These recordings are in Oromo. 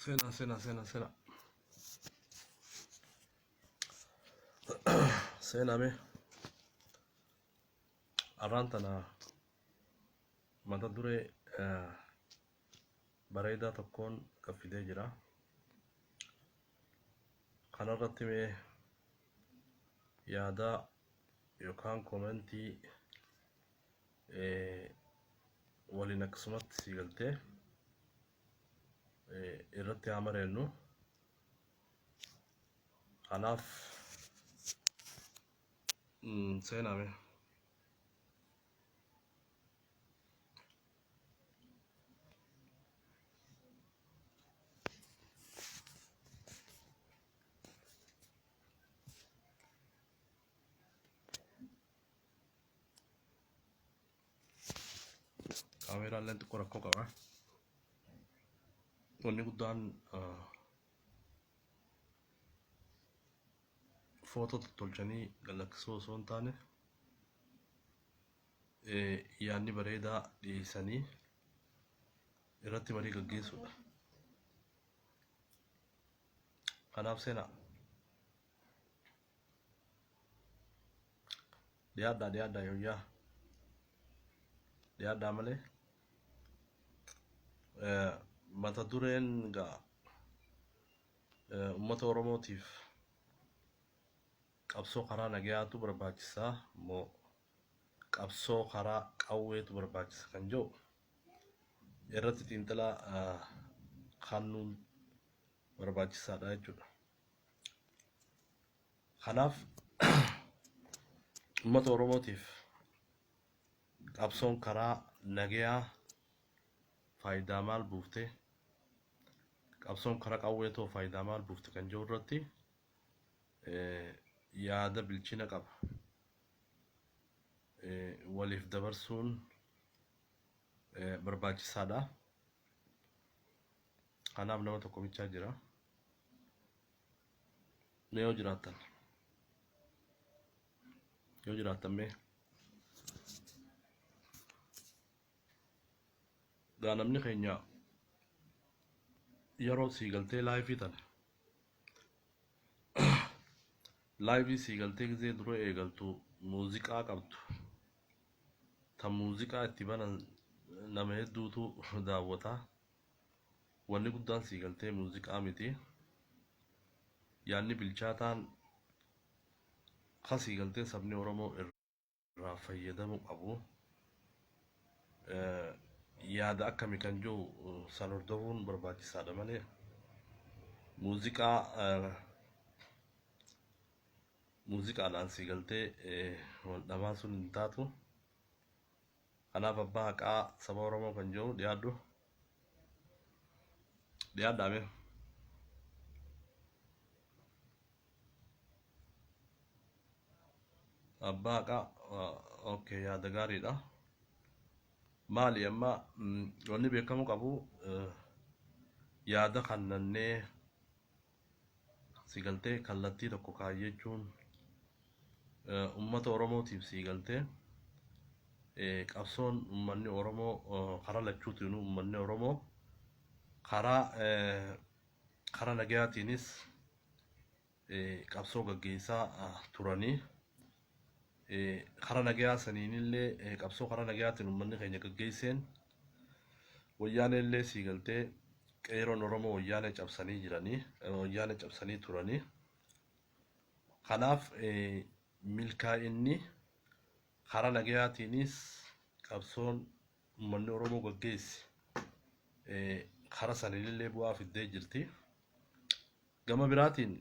Seenaa seenaa seenaa seenaa. Seenaa mee arraan tana mata duree bareedaa tokkoon gaffidee jira. Kanarratti mee yaada yookaan komentii waliin akkasumatti sii galtee irratti haa mareennu. Kanaaf seenaa mee. Kaameeraan xiqqoo rakkoo qaba. Wanni guddaan footoo tottolchanii galaksuu osoo hin taane yaadni bareedaa dhiyeessanii irratti marii gaggeessuudha. Kanaaf seenaa. Dhiyaadhaa dhiyaadhaa yooyyaa. Dhiyaadhaa malee. Mata dureen gaa uummata Oromootiif qabsoo karaa nagayaatu barbaachisaa moo qabsoo karaa qawweetu barbaachisa kan jedhu irratti xiinxalaa kennuun barbaachisaadha jechuudha. Kanaaf uummata Oromootiif qabsoon karaa nagayaa faayidaa maal buufte, qabsoon karaa qawweetoo faayidaa maal buufte kan jedhu irratti yaada bilchina qaba. Waliif dabarsuun barbaachisaadha. Kanaaf nama tokko bichaa jira. Mee yoo jiraattan. Yoo jiraattan mee. Gaa namni keenya yeroo sii galtee laayifii tana. Laayifii sii galtee gizee dura eegaltu muuziqaa qabdu. Ta muuziqaa itti banan nama hedduutu daawwata. Wanni guddaan sii galtee muuziqaa miti. Yaadni bilchaataan kasii galtee sabni Oromoo irraa fayyadamuu qabu. Yaada akkami kan jiru san hordofuun barbaachisaadha malee muuziqaa muuziqaadhaan sii galtee wal dhamaa sun hin taatu. Kanaaf abbaa haqaa saba Oromoo kan jiru dhiyaadhu. Dhiyaadhaa mee. Abbaa haqaa okay yaada gaariidha. Maali amma wanni beekamuu qabu yaada kannannee si galtee kallattii tokko kaayyachuun uummata Oromootiif si galtee qabsoon uummanni Oromoo karaa lachuutiin uummanni Oromoo karaa karaa nagayaatiinis qabsoo gaggeessaa turanii karaa nagayaa saniinillee qabsoo karaa nagayaatiin uummanni keenya gaggeesseen wayyaanee illee sii galtee qeeroon Oromoo wayyaanee cabsanii jiranii wayyaanee cabsanii turanii. Kanaaf milkaa'inni karaa nagayaatiinis qabsoon uummanni Oromoo gaggeesse karaa saniinillee bu'aa fiddee jirti. Gama biraatiin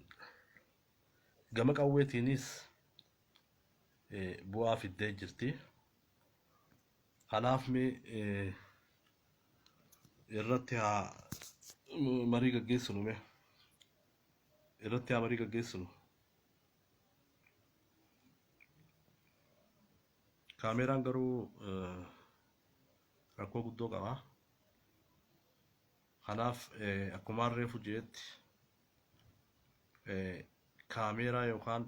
gama qawweetiinis bu'aa fiddee jirti. Kanaaf mee irratti haa marii gaggeessinu mee irratti haa marii gaggeessinu. Kaameeraan garuu rakkoo guddoo qaba. Kanaaf akkuma reefu jeetti kaameeraa yookaan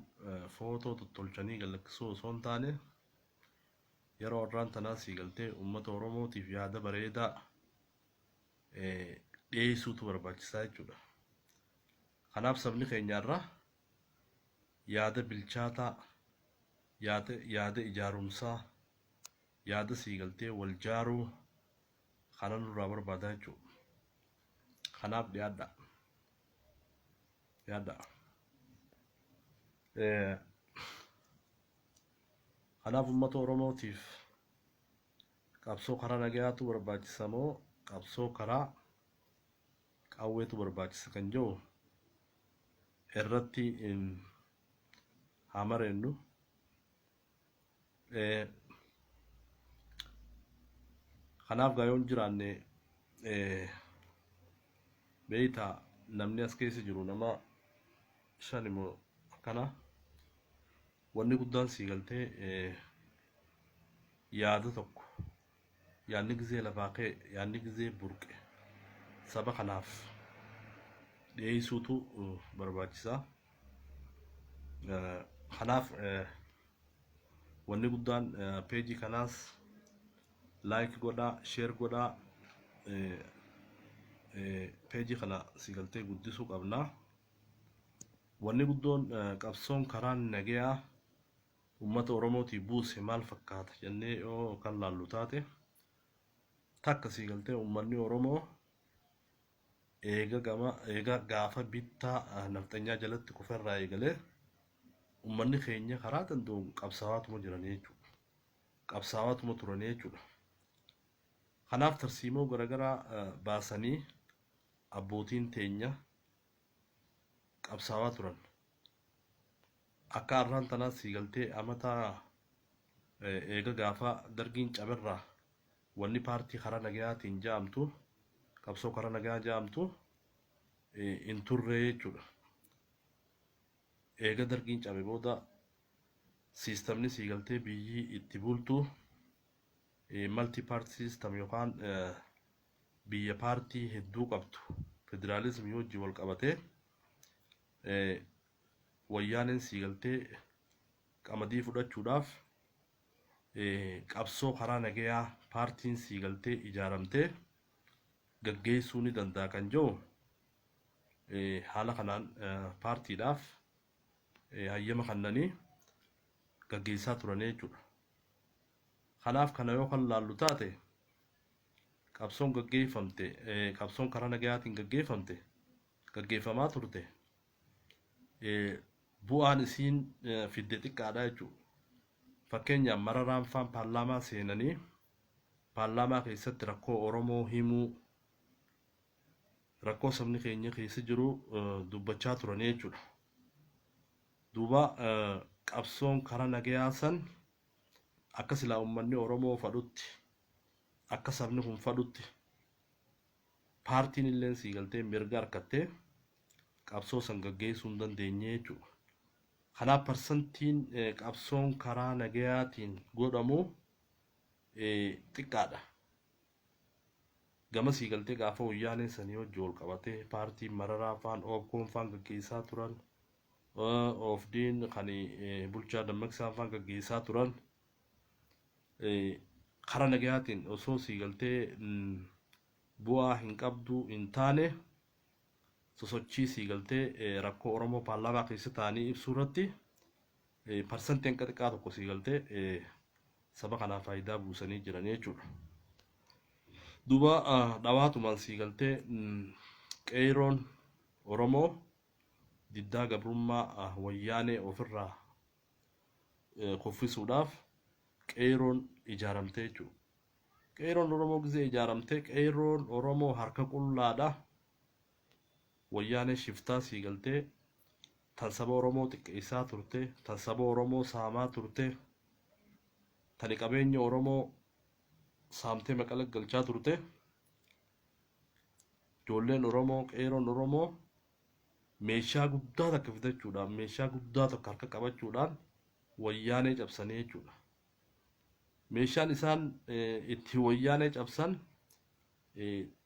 footoo tottolchanii galaksuu osoo hin taane yeroo har'aan tanaa sii galtee uummata Oromootiif yaada bareedaa Dhiyeessuutu barbaachisaa jechuudha. Kanaaf sabni keenya irraa yaada bilchaataa, yaada ijaarumsaa, yaada siigaltee wal jaaruu kana nurraa barbaadaa jechuudha. Kanaaf dhiyaadha. Dhiyaadha. Kanaaf uummata Oromootiif qabsoo karaa nagayaatu barbaachisa moo qabsoo karaa qawweetu barbaachisa kan jedhu irratti haa mareennu. Kanaaf gaa yoon jiraanne, beeytaa, namni as keessa jiru nama shan immoo akkana. Wanni guddaan sii galtee yaada tokko, yaadni gizee lafaa ka'e, yaadni gizee burqe saba kanaaf dhiyeessuutu barbaachisaa. Kanaaf wanni guddaan peejii kanaas like godhaa, share godhaa, peejii kana si galtee guddisuu qabna. Wanni guddoon qabsoon karaa nagayaa uummata Oromootii buuse maal fakkaata jennee yoo kan laallu taate, takka sii galtee uummanni Oromoo eega gama eega gaafa bittaa nafxanyaa jalatti kuferraa eegalee uummanni keenya karaa danda'uun qabsaawaatuma jiranii jechuudha. Qabsaawaatuma turanii jechuudha. Kanaaf tarsiimoo garaagaraa baasanii abbootiin teenya qabsaawaa turan. Akka har'aan tanaas sii galtee amata eega gaafa dargiin caberraa wanni paartii karaa nagayaatiin ja'amtu, qabsoo karaa nagayaa ja'amtu hin turre jechuudha. Eega dargiin cabe booda siistamni sii galtee biyyi itti bultu multi party system yookaan biyya paartii hedduu qabdu, federaalizimii wajjin wal qabatee, wayyaaneen sii galtee qamadii fudhachuudhaaf qabsoo karaa nagayaa paartiin sii galtee ijaaramtee gaggeessuu ni danda'a kan jiru haala kanaan paartiidhaaf hayyama kennanii gaggeessaa turan jechuudha. Kanaaf kana yoo kan laallu taate, qabsoon gaggeeffamte, qabsoon karaa nagayaatiin gaggeeffamte, gaggeeffamaa turte, bu'aan isiin fidde xiqqaadha jechuudha. Fakkeenyaaf Mararaan faan paarlaamaa seenanii paarlaamaa keessatti rakkoo Oromoo himuu, rakkoo sabni keenya keessa jiru dubbachaa turanii jechuudha. Duuba qabsoon karaa nagayaa san akka silaa uummanni Oromoo fadhutti, akka sabni kun fadhutti, paartiin illee sii galtee mirga harkattee qabsoo san gaggeessuu hin dandeenye jechuudha. Kanaaf parsantiin qabsoon karaa nagayaatiin godhamu xiqqaadha. Gama sii galtee gaafa wayyaaneen sanii wajji wal qabatee paartiin Mararaa faan, Oobkoon faan gaggeessaa turan, Oofdiin kan bulchaa Dammaqsaan faan gaggeessaa turan, karaa nagayaatiin osoo sii galtee bu'aa hin qabdu hin taane, sosochii sii galtee rakkoo Oromoo paarlaamaa keessa ta'anii ibsuu irratti parsantiin xiqqaa tokko sii galtee saba kanaaf faayidaa buusanii jiran jechuudha. Duuba dhawaatumaan sii galtee qeeroon Oromoo diddaa gabrummaa wayyaanee ofirraa kuffisuudhaaf qeeroon ijaaramtee jechuudha. Qeeroon Oromoo gisee ijaaramtee, qeeroon Oromoo harka qullaadha. Wayyaanee shiftaa sii galtee tan saba Oromoo xiqqeessaa turte, tan saba Oromoo saamaa turte, tan qabeenya Oromoo saamtee maqala galchaa turte. Ijoolleen Oromoo, qeeroon Oromoo meeshaa guddaa takka fidachuudhaan, meeshaa guddaa tokko harka qabachuudhaan wayyaanee cabsanii jechuudha. Meeshaan isaan itti wayyaanee cabsan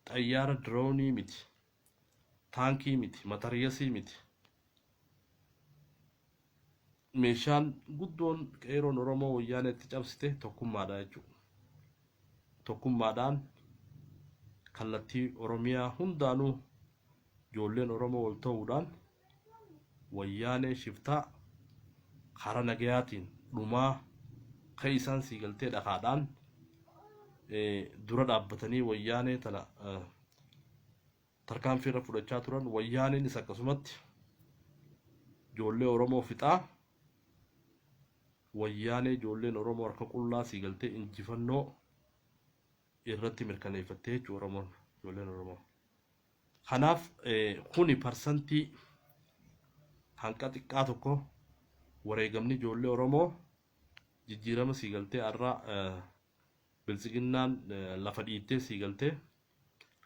xayyaara diroonii miti, taankii miti, matariyasii miti. Meeshaan guddoon qeeroon Oromoo wayyaanee itti cabsite tokkummaadha jechuudha. Tokkummaadhaan Kallattii Oromiyaa hundaanuu ijoolleen Oromoo wal ta'uudhaan wayyaanee shiftaa karaa nagayaatiin dhumaa kan isaan sii galtee dhakaadhaan dura dhaabbatanii wayyaanee tana tarkaanfii irra fudhachaa turan. Wayyaaneenis akkasumatti ijoollee Oromoo fixaa, wayyaanee ijoolleen Oromoo harka qullaa sii galtee injifannoo irratti mirkaneeffattee jechuudha Oromoon, ijoolleen Oromoo. Kanaaf kuni parsantii hanqa xiqqaa tokko wareegamni ijoollee Oromoo jijjiirama sii galtee har'a biltsiginnaan lafa dhiittee sii galtee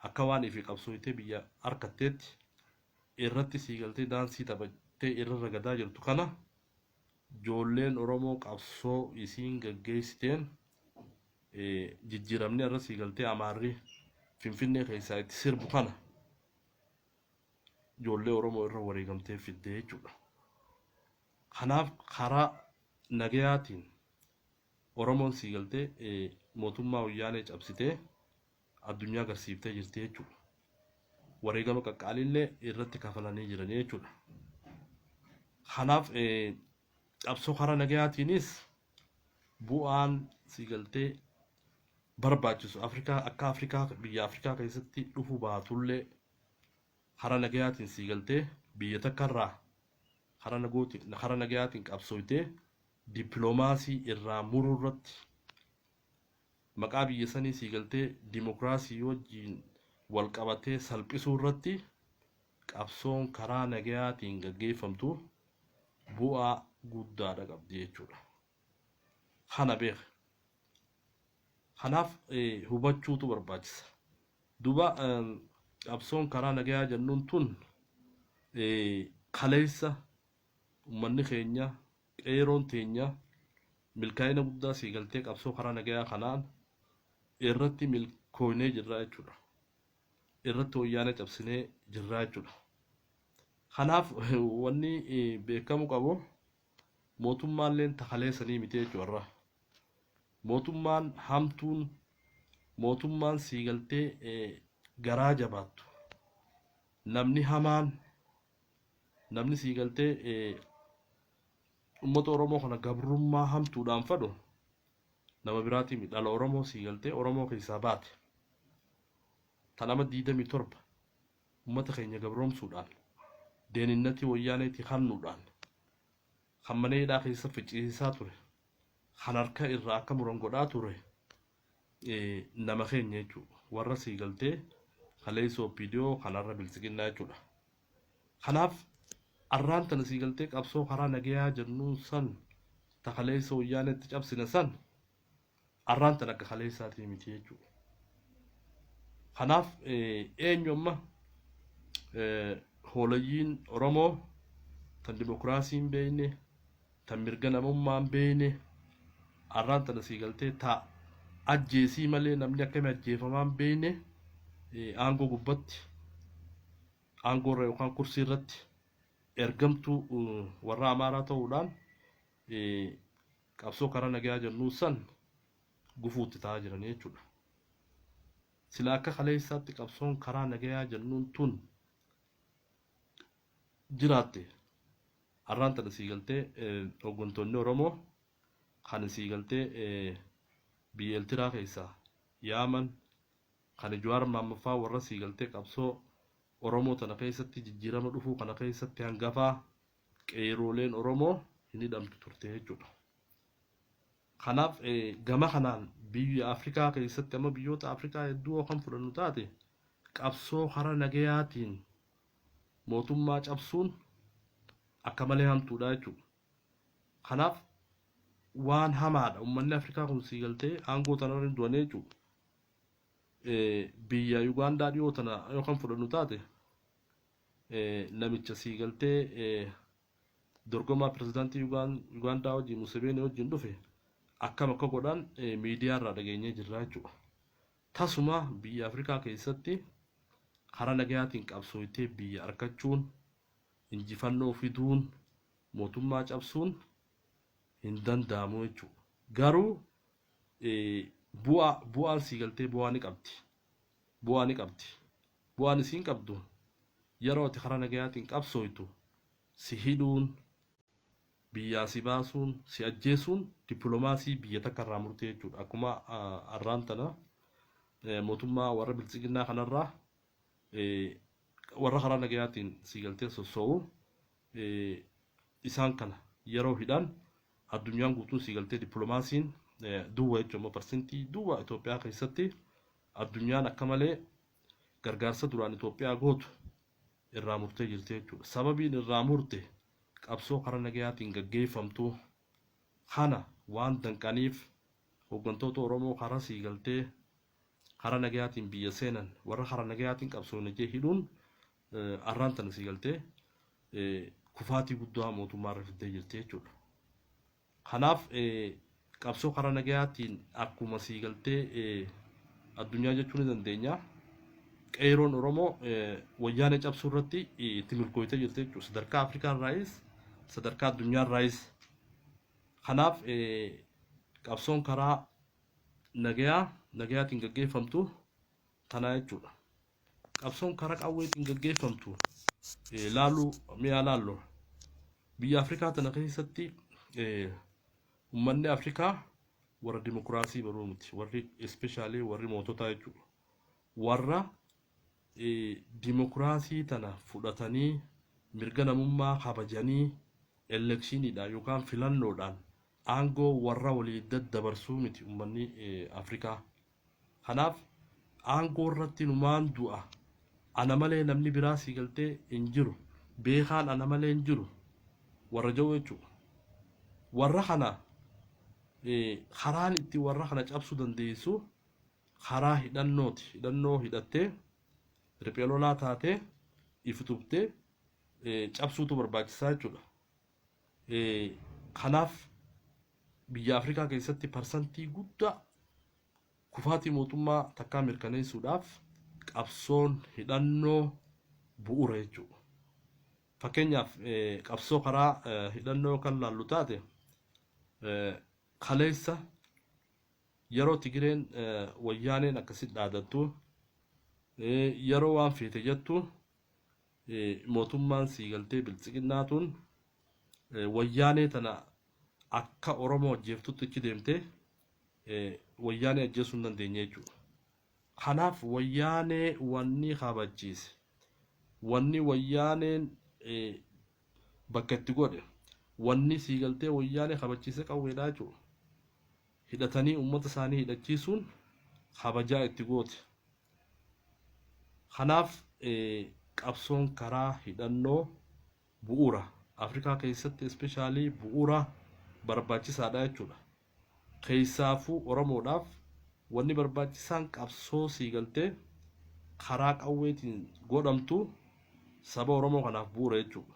akka waan ifii qabsooytee biyya harkatteetti irratti sii galtee daansii taphattee irra ragadaa jirtu kana, ijoolleen Oromoo qabsoo isiin gaggeessiteen jijjiiramni irra sii galtee Amaarri Finfinnee keessaa itti sirbu kana ijoollee Oromoo irra wareegamtee fiddee jechuudha. Kanaaf karaa nagayaatiin Oromoon sii galtee mootummaa wayyaanee cabsitee addunyaa agarsiiftee jirti jechuudha. Wareegama qaqqaaliillee irratti kafalanii jiran jechuudha. Kanaaf qabsoo karaa nagayaatiinis bu'aan sii galtee barbaachisu Afrikaa akka Afrikaa biyya Afrikaa keessatti dhufuu baatullee, karaa nagayaatiin sii galtee biyya takkarraa karaa nagayaatiin qabsooytee dippiloomaasii irraa muruu irratti, maqaa biyya sanii sii galtee dimokiraasii wajjiin wal qabatee salphisuu irratti qabsoon karaa nagayaatiin gaggeeffamtu bu'aa guddaadha qabdi jechuudha. Kana beeka. Kanaaf hubachuutu barbaachisa. Duuba qabsoon karaa nagayaa jennuun tun kaleessa uummanni keenya, qeeroon teenya milkaa'ina guddaa sii galtee qabsoo karaa nagayaa kanaan irratti milkooynee jirra jechuudha. Irratti wayyaanee cabsinee jirra jechuudha. Kanaaf wanni beekamu qabu mootummaalleen takaleessanii miti jechuudha. Mootummaan hamtuun, mootummaan sii galtee garaa jabaattu, namni hamaan, namni sii galtee uummata Oromoo kana gabrummaa hamtuudhaan fadhu nama biraatiin dhala Oromoo sii galtee Oromoo keessaa baate. Ta nama 27 uummata keenya gabroomsuudhaan deeninnatii wayyaaneetii hannuudhaan kan mana hidhaa keessa ficcisiisaa ture, kan harka irraa akka muran godhaa ture nama keenya jechuudha. Warra sii galtee kaleessa OPDO kanarra biltsiginnaa jechuudha. Kanaaf arraan tana sii galtee qabsoo karaa nagayaa jennuun san, ta kaleessa wayyaaneetti cabsine san, arraan tana akka kaleessaatii miti jechuudha. Kanaaf eenyu amma hoolayyiin Oromoo tan dimokiraasii hin beekne, tan mirga namummaa hin beekne, arraan tana sii galtee ta ajjeesii malee namni akkamii ajjeefamaa hin beekne, aangoo gubbatti, aangoo irra yookaan kursii irratti ergamtuu warra Amaaraa ta'uudhaan qabsoo karaa nagayaa jennuu san gufuutti ta'aa jiran jechuudha. Sila akka kaleessaatti qabsoon karaa nagayaa jennuun tun jiraatte, har'aan tana sii galtee hooggantoonni Oromoo kan sii galtee biyya Eertiraa keessaa yaaman, kan Jawaar Maammaffaa, warra sii galtee qabsoo Oromoo tana keessatti jijjiirama dhufuu kana keessatti hangafaa qeerooleen Oromoo hin hidhamtu turte jechuudha. Kanaaf gama kanaan biyya Afrikaa keessatti amma biyyoota Afrikaa hedduu kan fudhannu taate, qabsoo karaa nagayaatiin mootummaa cabsuun akka malee hamtuudha jechuudha. Kanaaf waan hamaadha, uummanni Afrikaa kun sii galtee aangoo tanarra hin du'anii jechuudha. Biyya Yugaandaa dhiyoo tana yoo kan fudhannu taate, namicha sii galtee dorgomaa pirezidaantii Yugaandaa wajjin, Museveni wajjin dhufe akkam akka godhan miidiyaa irraa dhageenyee jirra jechuudha. Tasuma biyya Afrikaa keessatti karaa nagayaatiin qabsooytee biyya argachuun, injifannoo fiduun, mootummaa cabsuun hin danda'amu jechuudha. Garuu bu'aan sii galtee bu'aa ni qabdi. Bu'aa ni qabdi. Bu'aan isiin qabdu yeroo ati karaa nagayaatiin qabsooytu si hidhuun, biyyaa si baasuun, si ajjeesuun dippiloomaasii biyya takka irraa murtee jechuudha. Akkuma arraan tana mootummaa warra biltsiginnaa kanarraa warra karaa nagayaatiin si galtee sossoo'u isaan kana yeroo hidhan addunyaan guutuun si galtee dippiloomaasiin duwwa jechuudha. Parsentii duwwa Itoophiyaa keessatti addunyaan akka malee gargaarsa duraan Itoophiyaa gootu irraa murtee jirti jechuudha. Sababiin irraa murte qabsoo karaa nagayaatiin gaggeeffamtu kana waan danqaniif hooggantoota Oromoo karaa sii galtee karaa nagayaatiin biyya seenan warra karaa nagayaatiin qabsoon jee hidhuun arraan tana sii galtee kufaatii guddaa mootummaa irra fiddee jirti jechuudha. Kanaaf qabsoo karaa nagayaatiin akkuma sii galtee addunyaa jechuu ni dandeenya. Qeeroon Oromoo wayyaanee cabsuu irratti itti milkooytee jirti jechuudha. Sadarkaa Afrikaa irraayis sadarkaa addunyaa irraayis. Kanaaf qabsoon karaa nagayaatiin gaggeeffamtu tanaa jechuudha. Qabsoon karaa qawweetiin gaggeeffamtu laaluu mi'a laallu. Biyya Afrikaa tana keessatti uummanni Afrikaa warra dimokiraasii baruu miti. Warri especially warri moototaa jechuudha. Warra dimokiraasii tana fudhatanii mirga namummaa kabajanii electioniidhaan yookaan filannoodhaan aangoo warra walii daddabarsuu miti uummanni Afrikaa. Kanaaf aangoo irratti numaan du'a. Ana malee namni biraa sii galtee hin jiru. Beekaan ana malee hin jiru. Warra jiru jechuudha. Warra kana karaan itti warra kana cabsuu dandeessu karaa hidhannooti. Hidhannoo hidhattee riphee lolaa taatee ifutubtee cabsuutu barbaachisaa jechuudha. Kanaaf biyya Afrikaa keessatti parsantii guddaa kufaatii mootummaa takkaa mirkaneessuudhaaf qabsoon hidhannoo bu'uura jechuudha. Fakkeenyaaf qabsoo karaa hidhannoo kan laallu taate kaleessa yeroo Tigireen wayyaaneen akkasitti dhaadattu yeroo waan feete jettu mootummaan sii galtee biltsiginnaa tun wayyaanee tana akka Oromoo ajjeeftutti achi deemtee wayyaanee ajjeesuu hin dandeenye jechuudha. Kanaaf wayyaanee wanni kabachiise wanni wayyaaneen bakka itti godhe wanni sii galtee wayyaanee kabachiise qawweedhaa jechuudha. Hidhatanii uummata isaanii hidhachiisuun kabajaa itti goote. Kanaaf qabsoon karaa hidhannoo bu'uura Afrikaa keessatti especially bu'uura barbaachisaadha jechuudha. Keessaafuu Oromoodhaaf wanni barbaachisaan qabsoo sii galtee karaa qawweetiin godhamtu saba Oromoo kanaaf bu'uura jechuudha.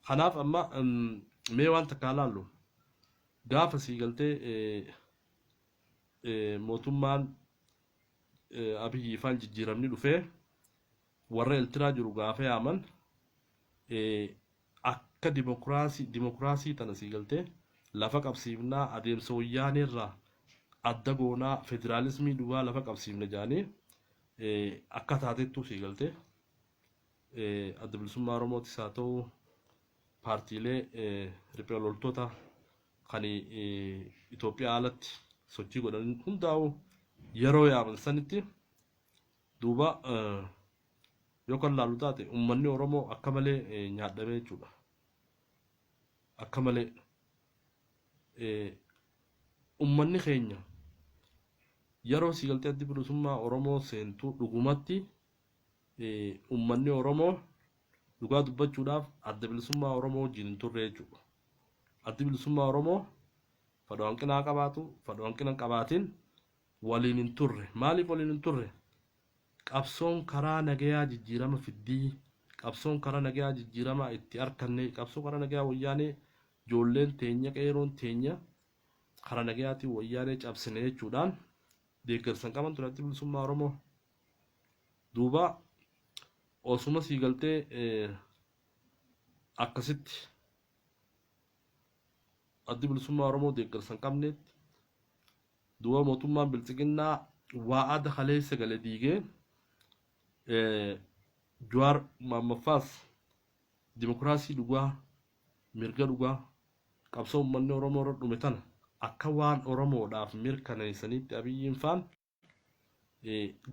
Kanaaf amma mee waan takka ilaallu gaafa sii galtee mootummaan Abiyyi ifaan jijjiiramni dhufee warra Eltiraa jiru gaafa yaaman akka dimokiraasii tana sii galtee lafa qabsiifnaa adeemsa wayyaaneerraa adda goonaa federaalismii dhugaa lafa qabsiifna jedhanii akka taatettuu sii galtee adda bilisummaa Oromootis haa ta'u paartiilee riphee loltoota kan Itoophiyaa alatti sochii godhan hundaa'u yeroo yaaman sanitti duuba yoo kan laallu taate uummanni Oromoo akka malee nyaadhamee jechuudha. Akka malee uummanni keenya yeroo sii galtee addi bilisummaa Oromoo seentu dhugumatti uummanni Oromoo dhugaa dubbachuudhaaf adda bilisummaa Oromoo wajjin hin turre jechuudha. Addi bilisummaa Oromoo fadha hanqinaa qabaatu fadha hanqina hin qabaatin waliin hin turre. Maaliif waliin hin turre? Qabsoon karaa nagayaa jijjiirama fiddii, qabsoon karaa nagayaa jijjiirama itti arkanne, qabsoo karaa nagayaa wayyaanee ijoolleen teenya qeeroon teenya karaa nagayaatiin wayyaanee cabsine jechuudhaan deeggarsa hin qaban ture addi bilisummaa Oromoo. Duuba osuma sii galtee akkasitti addi bilisummaa Oromoo deeggarsa hin qabnetti duuba mootummaan biltsiginnaa waa'ada kaleessa gale diigee Jawaar Mahammad dimokiraasii dhugaa, mirga dhugaa, qabsoo uummanni Oromoo irra dhume tana akka waan Oromoodhaaf mirkaneessaniitti Abiyyiin faan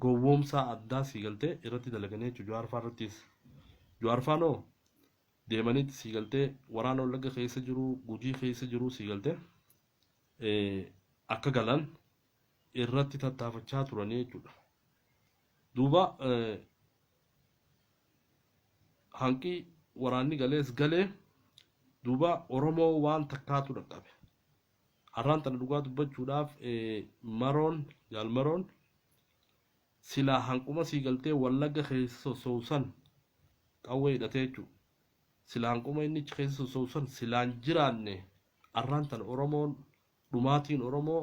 gowwoomsaa addaa sii galtee irratti dalaganii jechuudha Jawaar faa irrattis. Jawaar faanoo deemaniitti sii galtee waraana Wallagga keessa jiru, Gujii keessa jiru sii galtee akka galan irratti tattaafachaa turanii jechuudha. Duuba hanqii waraanni galees galee duuba Oromoo waan takkaatu dhaqqabe. Har'aan tana dhugaa dubbachuudhaaf Maroon, Jaal Maroon silaa hanquma sii galtee Wallagga keessa sossoosan qawwee hidhatee jechuudha. Silaa hanquma inni achi keessa sossoosan silaan jiraanne har'aan tana Oromoon dhumaatiin Oromoo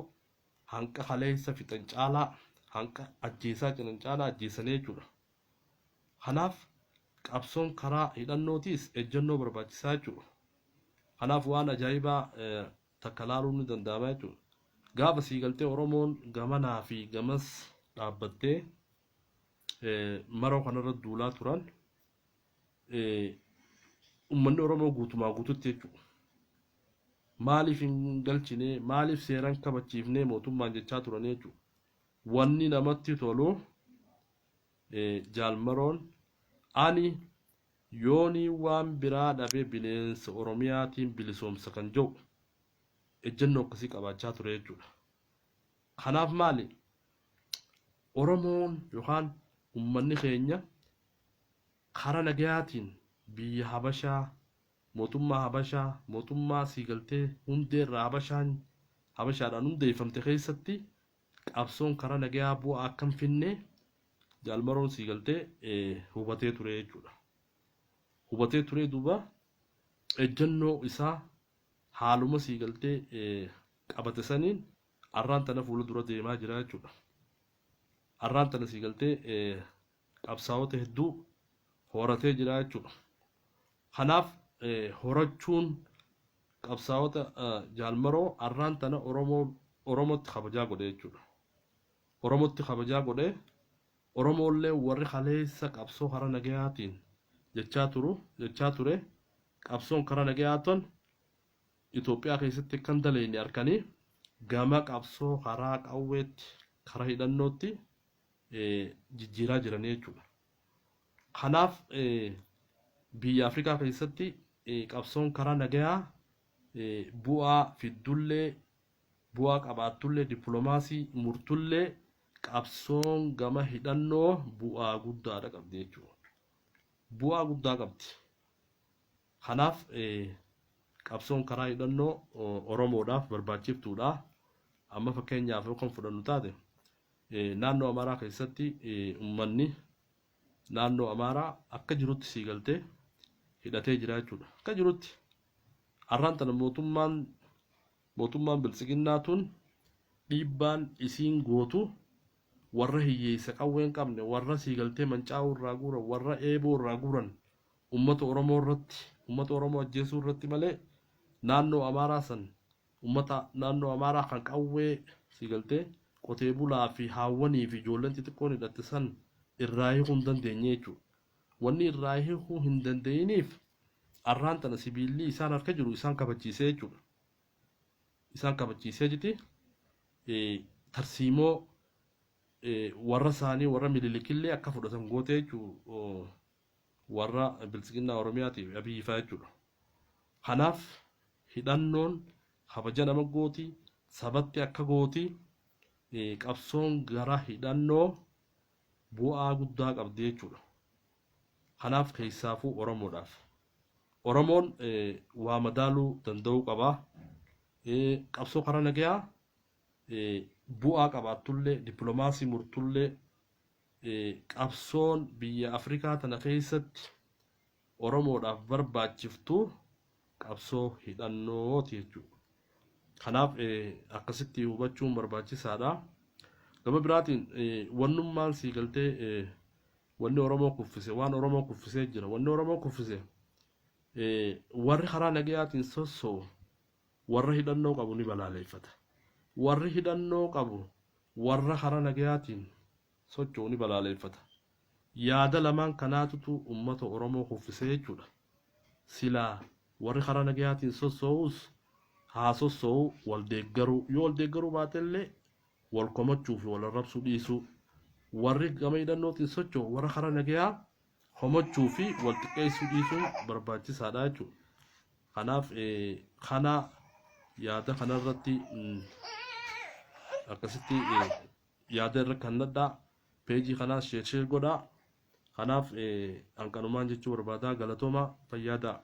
hanqa kaleessa fixan caalaa, hanqa ajjeesaa jiran caalaa ajjeesanii jechuudha. Kanaaf qabsoon karaa hidhannootiis ejjennoo barbaachisaa jechuudha. Kanaaf waan ajaa'ibaa takka laaluun ni danda'ama jechuudha. Gaafa sii galtee Oromoon gamanaa fi gamas dhaabbattee maroo kanarra duulaa turan uummanni Oromoo guutumaa guututti jechuudha. Maaliif hin galchine, maaliif seeraan kabachiifnee mootummaan jechaa turan jechuudha. Wanni namatti tolu Jaal Maroon ani yoonii waan biraa dhabee bineensa Oromiyaatiin bilisoomsa kan jedhu ejjennoo akkasii qabaachaa ture jechuudha. Kanaaf maali? Oromoon yookaan uummanni keenya karaa nagayaatiin biyya Habashaa, mootummaa Habashaa, mootummaa siigaltee hundeerraa Habashaan Habashaadhaan hundeeffamte keessatti qabsoon karaa nagayaa bu'aa akkam finne Jaal Maroon siigaltee hubatee ture jechuudha. Hubatee ture duuba ejjennoo isaa haaluma siigaltee qabate saniin arraan tana fuula dura deemaa jira jechuudha. Arraan tana siigaltee qabsaa'ota hedduu horatee jira jechuudha. Kanaaf horachuun qabsaa'ota Jaal Maroo arraan tana Oromootti kabajaa godhe jechuudha. Oromootti kabajaa godhe. Oromoollee warri kaleessa qabsoo karaa nagayaatiin jechaa ture qabsoon karaa nagayaatan Itoophiyaa keessatti kan daleenne harkanii gama qabsoo karaa qawweetti, karaa hidhannootti jijjiiraa jiranii jechuudha. Kanaaf biyya Afrikaa keessatti qabsoon karaa nagayaa bu'aa fiddullee, bu'aa qabaattullee, dippiloomaasii murtullee qabsoon gama hidhannoo bu'aa guddaadha qabdi jechuudha. Bu'aa guddaa qabdi. Kanaaf qabsoon karaa hidhannoo Oromoodhaaf barbaachiftuudha. Amma fakkeenyaaf yoo kan fudhannu taate naannoo Amaaraa keessatti uummanni naannoo Amaaraa akka jirutti sii galtee hidhatee jira jechuudha. Akka jirutti har'aan tana mootummaan biltsiginnaa tun dhiibbaan isiin gootu warra hiyyeessa qawwee hin qabne, warra sii galtee mancaa'uu irraa guuran, warra eeboo irraa guuran uummata Oromoo irratti, uummata Oromoo ajjeesuu irratti malee naannoo Amaaraa san uummata naannoo Amaaraa kan qawwee sii galtee qotee bulaa fi haawwanii fi ijoolleen xixiqqoon hidhatte san irraa hiikuu hin dandeenye jechuudha. Wanni irraa hiikuu hin danda'iniif arraan tana sibiilli isaan harka jiru isaan kabachiisee jechuudha. Isaan kabachiisee jiti tarsiimoo warra isaanii warra Minilikillee akka fudhatan gootee jechuudha. Warra biltsiginnaa Oromiyaatiif Abiyyi fa'aa jechuudha. Kanaaf hidhannoon kabaja nama gooti, sabatti akka gooti, qabsoon gara hidhannoo bu'aa guddaa qabdi jechuudha. Kanaaf keessaafuu Oromoodhaaf. Oromoon waa madaaluu danda'uu qaba. Qabsoo karaa nagayaa bu'aa qabaattullee, dippiloomaasii murtullee qabsoon biyya Afrikaa tana keessatti Oromoodhaaf barbaachiftu qabsoo hidhannooti jechuudha. Kanaaf akkasitti hubachuun barbaachisaadha. Gama biraatiin wannummaan sii galtee wanni Oromoo kuffise, waan Oromoo kuffisee jira. Wanni Oromoo kuffise warri karaa nagayaatiin sossoo'u warra hidhannoo qabu ni balaaleffata. Warri hidhannoo qabu warra karaa nagayaatiin socho'u ni balaaleffata. Yaada lamaan kanaatutu ummata Oromoo kuffisee jechuudha. Silaa warri karaa nagayaatiin sossoo'us haa sossoo'u, wal deeggaruu, yoo wal deeggaruu baatellee wal komachuu fi wal arrabsuu dhiisuu, warri gama hidhannootiin socho'u warra karaa nagayaa komachuu fi wal xiqqeessuu dhiisuun barbaachisaadha jechuudha. Kanaaf kana yaada kanarratti akkasitti yaada irra kannadhaa, peejii kanaas share share godhaa. Kanaaf hanqanumaan jechuu barbaadaa. Galatoomaa, fayyadaa.